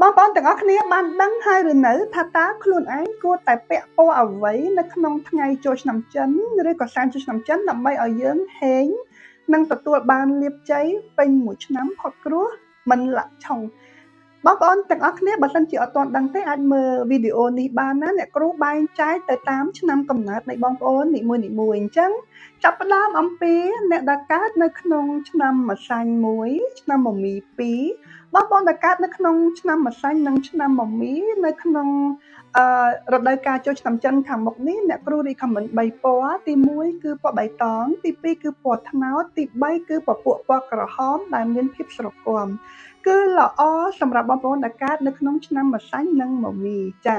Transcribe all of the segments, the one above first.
បងប្អូនទាំងអស់គ្នាបានដឹងហើយឬនៅថាតើខ្លួនឯងគួរតែពាក់ពណ៌អ្វីនៅក្នុងថ្ងៃចូលឆ្នាំចិនឬក៏សែនចូលឆ្នាំចិនដើម្បីឲ្យយើងហេងនិងទទួលបានលាភជ័យពេញមួយឆ្នាំផុតគ្រោះមិនលាក់ឆុងបងប្អូនទាំងអស់គ្នាបើសិនជាអត់ទាន់ដឹងទេអាចមើលវីដេអូនេះបានណាអ្នកគ្រូបែងចែកទៅតាមឆ្នាំកំណើតនៃបងប្អូននីមួយៗអញ្ចឹងចាប់ផ្ដើមអំពីអ្នកដែលកើតនៅក្នុងឆ្នាំម្សាញ់1ឆ្នាំមមី2បងប្អូនដែលកើតនៅក្នុងឆ្នាំម្សាញ់និងឆ្នាំមមីនៅក្នុងរដូវកាលចូលឆ្នាំចិនខាងមុខនេះអ្នកគ្រូ recommend 3ពណ៌ទី1គឺពណ៌បៃតងទី2គឺពណ៌ត្នោតទី3គឺពពួកពណ៌ក្រហមដែលមានភាពស្រគាំគឺល្អសម្រាប់បងប្អូនដែលកើតនៅក្នុងឆ្នាំម្សាញ់និងមមីចា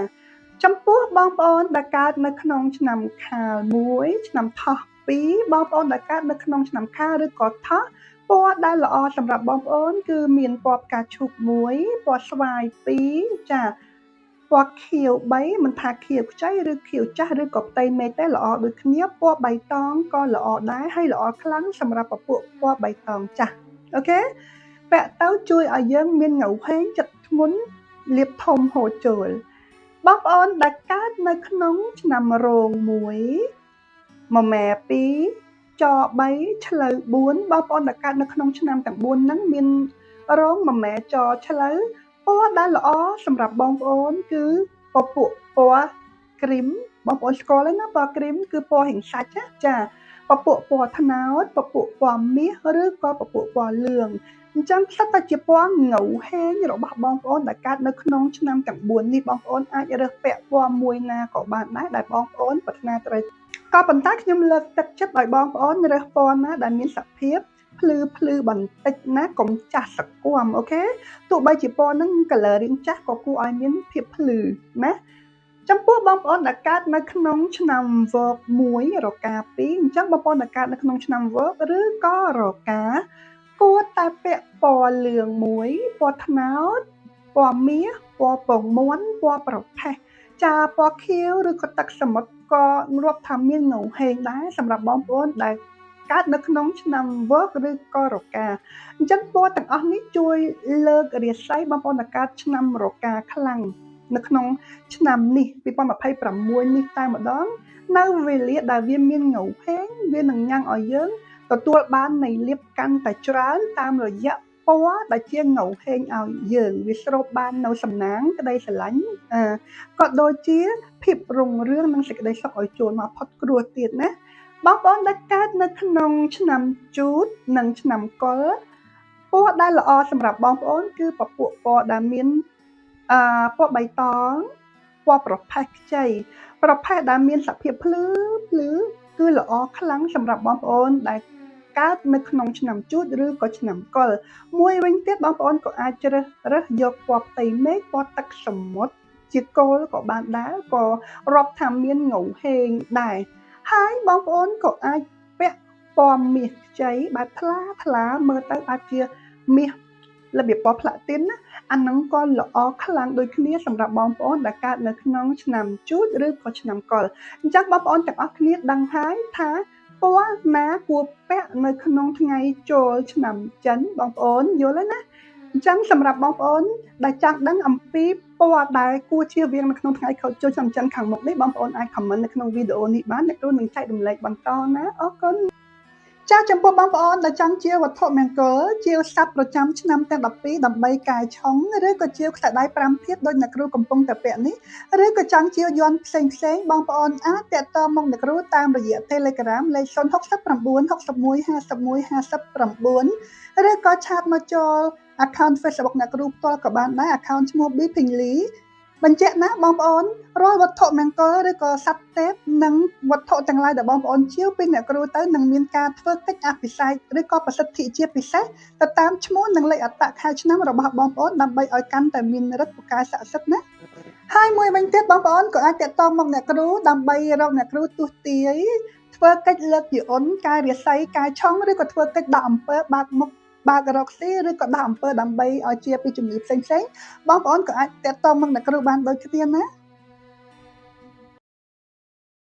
ចំពោះបងប្អូនដែលកើតនៅក្នុងឆ្នាំខាល1ឆ្នាំថោះ2បងប្អូនដែលកើតនៅក្នុងឆ្នាំខាលឬក៏ថោះពណ៌ដែលល្អសម្រាប់បងប្អូនគឺមានពណ៌ផ្កាឈូក1ពណ៌ស្វាយ2ចាពណ៌ខៀវ3មិនថាខៀវខ្ចីឬខៀវចាស់ឬក៏ផ្ទៃមេឃទេល្អដូចគ្នាពណ៌បៃតងក៏ល្អដែរហើយល្អខ្លាំងសម្រាប់ពពួកពណ៌បៃតងចាស់អូខេពាក់ទៅជួយឲ្យយើងមានងៅហែងចិត្តធ្ងន់លាបធំហូរចូលបងប្អូនដែលកើតនៅក្នុងឆ្នាំរោង1មមែ2ច3ឆ្លូវ4បងប្អូនដែលកើតនៅក្នុងឆ្នាំទាំង4ហ្នឹងមានរោងមមែចឆ្លូវពណ៌ដែលល្អសម្រាប់បងប្អូនគឺពពួកពណ៌គ្រីមបងប្អូនស្គាល់ហើយណាពណ៌គ្រីមគឺពណ៌រៀងសាច់ណាចាពពួកពណ៌ត្នោតពពួកពណ៌មាសឬក៏ពពួកពណ៌លឿងអញ្ចឹងសុទ្ធតែជាពណ៌ងៅហេងរបស់បងប្អូនដែលកើតនៅក្នុងឆ្នាំទាំង4នេះបងប្អូនអាចរើសពាក់ពណ៌មួយណាក៏បានដែរដែលបងប្អូនប្រាថ្នាត្រូវក៏ប៉ុន្តែខ្ញុំលើកទឹកចិត្តឲ្យបងប្អូនរើសពណ៌ណាដែលមានសភាពភ្លឺភ្លឺបន្តិចណាកុំចាស់សគំអូខេទោះបីជាពណ៌ហ្នឹង color រាងចាស់ក៏គួរឲ្យមានភាពភ្លឺណាចំពោះបងប្អូនដែលកើតនៅក្នុងឆ្នាំវក1រកា2អញ្ចឹងបងប្អូនដែលកើតនៅក្នុងឆ្នាំវកឬក៏រកាគួរតែពាក់ពណ៌លឿងមួយពណ៌ត្នោតពណ៌មាសពណ៌ពងមាន់ពណ៌ប្រផេះចាពណ៌ខៀវឬក៏ទឹកសមុទ្រក៏រាប់ថាមានងហេងដែរសម្រាប់បងប្អូនដែលកើតនៅក្នុងឆ្នាំវកឬក៏រកាអញ្ចឹងពណ៌ទាំងអស់នេះជួយលើករាសីបងប្អូនដែលកើតឆ្នាំរកាខ្លាំងនៅក្នុងឆ្នាំនេះ2026នេះតែម្ដងនៅវេលាដែលវាមានងហេងវានឹងញ៉ាំងឲ្យយើងទទួលបាននៃលាភកាន់តែច្រើនតាមរយៈពណ៌ដែលជាងហេងឲ្យយើងវាស្រូបបាននៅសំណាងក្តីស្រឡាញ់ក៏ដូចជាភាពរុងរឿងនិងសេចក្តីសុខឲ្យចូលមកផុតគ្រោះទៀតណាបងប្អូនដែលកើតនៅក្នុងឆ្នាំជូតនិងឆ្នាំកុលពណ៌ដែលល្អសម្រាប់បងប្អូនគឺពពួកពណ៌ដែលមានពណ៌បៃតងពណ៌ប្រផេះខ្ចីប្រផេះដែលមានសភាពភ្លឺភ្លឺគឺល្អខ្លាំងសម្រាប់បងប្អូនដែលកើតនៅក្នុងឆ្នាំជូតឬក៏ឆ្នាំកុលមួយវិញទៀតបងប្អូនក៏អាចជ្រើសរើសយកពណ៌ផ្ទៃមេឃពណ៌ទឹកសមុទ្រជាគោលក៏បានដែរក៏រាប់ថាមានងហេងដែរហើយបងប្អូនក៏អាចពាក់ពណ៌មាសខ្ចីបែបថ្លាថ្លាមើលទៅបែបជាមាសរបៀបពណ៌ផ្លាទីនណាអាហ្នឹងក៏ល្អខ្លាំងដូចគ្នាសម្រាប់បងប្អូនដែលកើតនៅក្នុងឆ្នាំជូតឬក៏ឆ្នាំកុលអញ្ចឹងបងប្អូនទាំងអស់គ្នាដឹងហើយថាពណ៌ណាគួរពាក់នៅក្នុងថ្ងៃចូលឆ្នាំចិនបងប្អូនយល់ហើយណាអញ្ចឹងសម្រាប់បងប្អូនដែលចង់ដឹងអំពីពណ៌ដែលគួរជៀសវាងនៅក្នុងថ្ងៃចូលឆ្នាំចិនខាងមុខនេះបងប្អូនអាច comment នៅក្នុងវីដេអូនេះបានអ្នកគ្រូនឹងចែករំលែកបន្តណាអរគុណចាចំពោះបងប្អូនដែលចង់ជាវត្ថុមង្គលជាសត្វប្រចាំឆ្នាំទាំង12ដើម្បីកែឆុងឬក៏ជាខ្សែដៃ5ធាតុដូចអ្នកគ្រូកំពុងតែពាក់នេះឬក៏ចង់ជាយន្តផ្សេងផ្សេងបងប្អូនអាចទាក់ទងមកអ្នកគ្រូតាមរយៈ Telegram លេខ069 61 51 59ឬក៏ឆាតមកចូល account Facebook អ្នកគ្រូផ្ទាល់ក៏បានដែរ account ឈ្មោះ B Ping Lee បញ្ជាក់ណាបងប្អូនរាល់វត្ថុមង្គលឬក៏សត្វទេពនិងវត្ថុទាំងឡាយដែលបងប្អូនជាវពីអ្នកគ្រូទៅនឹងមានការធ្វើកិច្ចអភិសេកឬក៏ប្រសិទ្ធិជាពិសេសទៅតាមឈ្មោះនិងលេខអត្តខែឆ្នាំរបស់បងប្អូនដើម្បីឲ្យកាន់តែមានឫទ្ធិពូកែស័ក្តិសិទ្ធិណាហើយមួយវិញទៀតបងប្អូនក៏អាចទាក់ទងមកអ្នកគ្រូដើម្បីរកអ្នកគ្រូទស្សទាយធ្វើកិច្ចលើកយន្តកែរាសីកែឆុងឬក៏ធ្វើកិច្ចដកអំពើបើកមុខបើករកស៊ីឬក៏ដោះអំពើដើម្បីឲ្យជាពីជំងឺផ្សេងៗបងប្អូនក៏អាចទាក់ទងមកអ្នកគ្រូបានដូចគ្នាណា